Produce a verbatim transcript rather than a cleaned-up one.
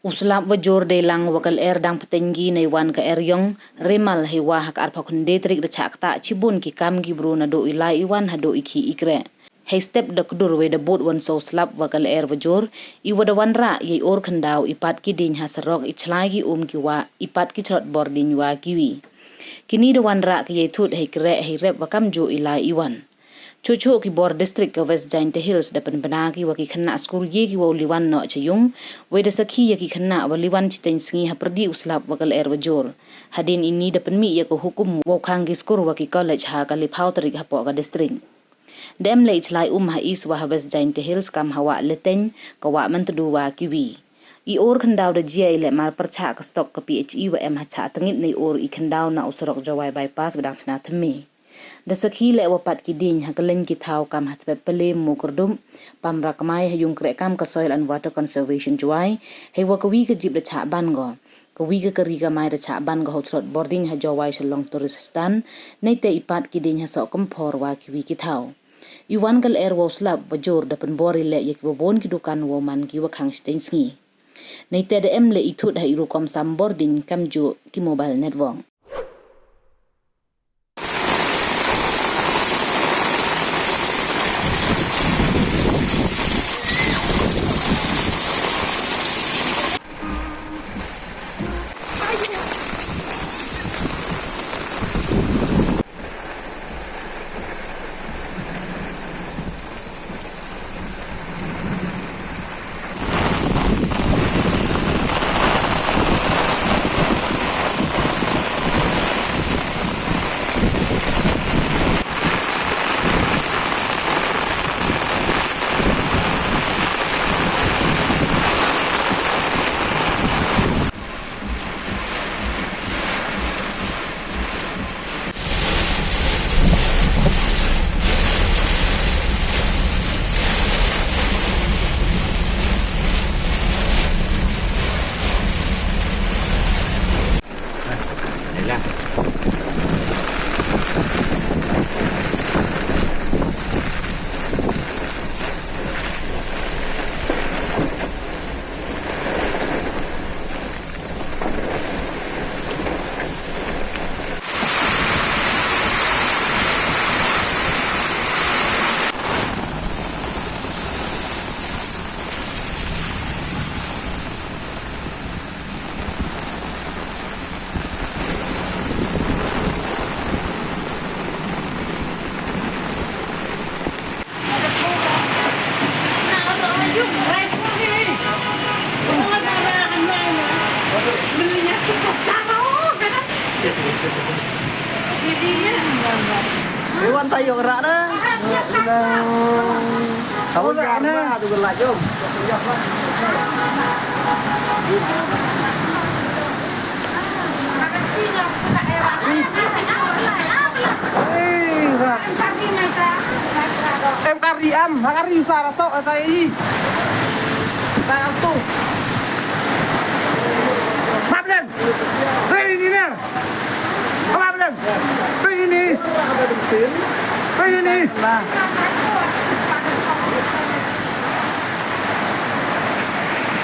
U slap wa jur dei lang wa ka lyer dang pteng ki nei wan ka er yong, Remal, hei wa ha ka arphaw khyndai tarik da chah ktah chibun ki kam ki bru naduh i lai i wan haduh i khih i kreh. Hei step da kdur wei da bud wan soo slap wa ka lyer wa jur, i wa da wanrah yei ur khyndaw, i pat ki diñ ha sarok, i chlai ki um ki wa, i pat ki chrot bor diñ wa kiwi. Kini da wanrah ki yei thut hei kreh hei rep wa kamjooh i lai i wan. Chuh chuh ki bor district ka West Jaintia Hills da pynbna ki wa ki khynnah skur ye ki wow liwan noh cha yung, wei da sakhi ya ki khynnah wa liwan chiteng sngi hapyrdi u slap wa ka lyer wa jur. Hadien ini da pynmih ya ka hukum wow khang ki skur wa ki college ha ka liphaw tarik hapoh ka district. Da em leh i chlai um ha East wa ha West Jaintia Hills kam ha Wah Leteng, ka Wah Myntdu wa kiwi. I ur khyndaw da jia i leh mar pyrchah ka stock ka P H E wa em ha Chah Tngit nei ur i khyndaw na u surok Jowai bypass wa dang chna thymme. Da sakhi leh wa pat ki diñ ha ka leng ki thaw kam ha Tpep Pale, Mookyrdump, Pamra Kmai, ha yung kreh kam ka Soil and Water Conservation Jowai, hei wa kawi ka jip da chah ban ko. Kawi ka kari kamai da chah ban ko ha u chrot bor diñ ha Jowai Shillong Tourist Stand, nei te i pat ki diñ ha Sohkymphor wa kiwi ki thaw. I wan ka lyer wow slap wa jur da pynbor i leh ya ki wa bun ki dukan wow man ki wa khang chiteng sngi. Nei te da em leh i thut ha i rukom sam bor diñ kamjooh ki mobile network. Iwan tayo rak na. Tahu ya na tu gelak jom. Em kari am, ha kari sa ratok atai i. Sa ratok. Map dan. Hei, ini na. Map dan. Hei, ini. Hei, ini.